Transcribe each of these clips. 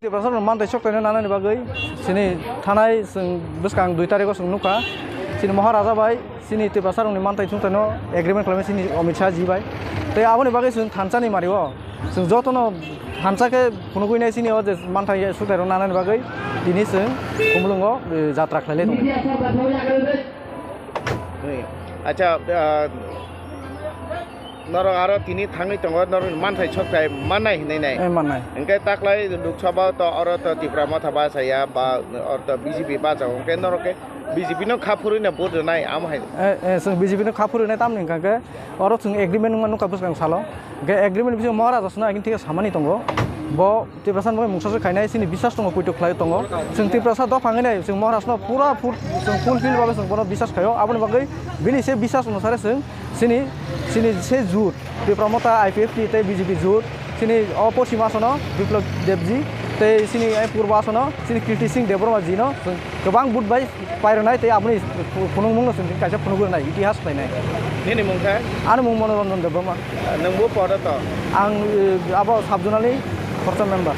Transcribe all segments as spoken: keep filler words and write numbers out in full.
Tiprasa rok mantai sok taino nanani bagwi sini thanai chwng bwskang dui tarikh o chwng nukha, sini Maharaja bai sini Tiprasa rokni mantai thung taino agreement khlaimani sini Amit Shah ji bai. Tei aboni bagwi chwng thansa ni mari o chwng jotono thansa khe phunugwi nai sini o je mantai sukthai rok nanani bagwi tini chwng Khumulwngo, eh, jatra khlai lai tongo. Acha, ah, norok aro tini thangwi tongo, norok manthai sokthai mannai hinwi nai. Eh, mannai. Hwnkhe taklai Lok Sabha to oro to Tipra Motha ba saya ba oro to B J P ba jago. Hwnkhe norok khe B J P no kha phurwi no vote rwnai amo hai. Eh, eh, chwng B J P no kha phurwi nai tamni hwnkha khe oro chwng agreement wngma nukha bwskang salo. Hwnkhe agreement bisingo Maharaj aswk no agini thik samani tongo. Bo Tiprasa ni bagwi mungsa se khainai, chini biswas tongo, poito khlai tongo. Chwng Tiprasa dophang hinwi chwng Maharaj no pura full, chwng fulfill babe chwng bono biswas khaio. Aboni bagwi bini se biswas onusare chwng chini, chini se jut, Tipra Motha, I P F T tei B J P jut, chini o poschim asono Biplab Debji, tei chini ai purbo asono chini Kirti Singh Debbarma ji no chwng kwbang vote bai pairwnai tei aboni phunukmungno chwng kaisa phunugwi rwnai, itihas khlainai. Nini mung khe? Ani mung Manoranjan Debbarma. Nwng bo podo to? Ang, eh, abo sub-zonal ni khorsa member.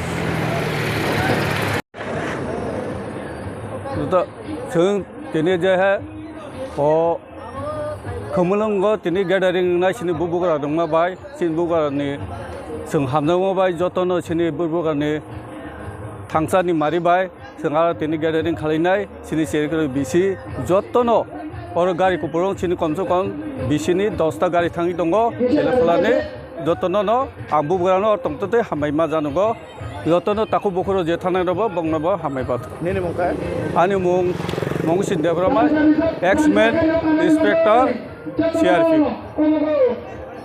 Joto chwng tini je he o Khumulwngo tini gathering nai sini bubugra rwngma bai, sini bubugra ni chwng hamjakma bai jotono sini bubugra ni thangsani mari bai. Chwng aro tini gathering khlainai, chini cherikro bisi jotono oro gari kupulung chini komse kom bisini dosta gari thangwi tongo, chele pholani jotono no ang bubugrano tongtwtwi hambai ma janugo, jotono takhuk bukhuro je thangnai rokbo bongnobo hambai ba. Nini mung khe? Ani mung Mongsin Debbarma, ex-man inspector, C R P F.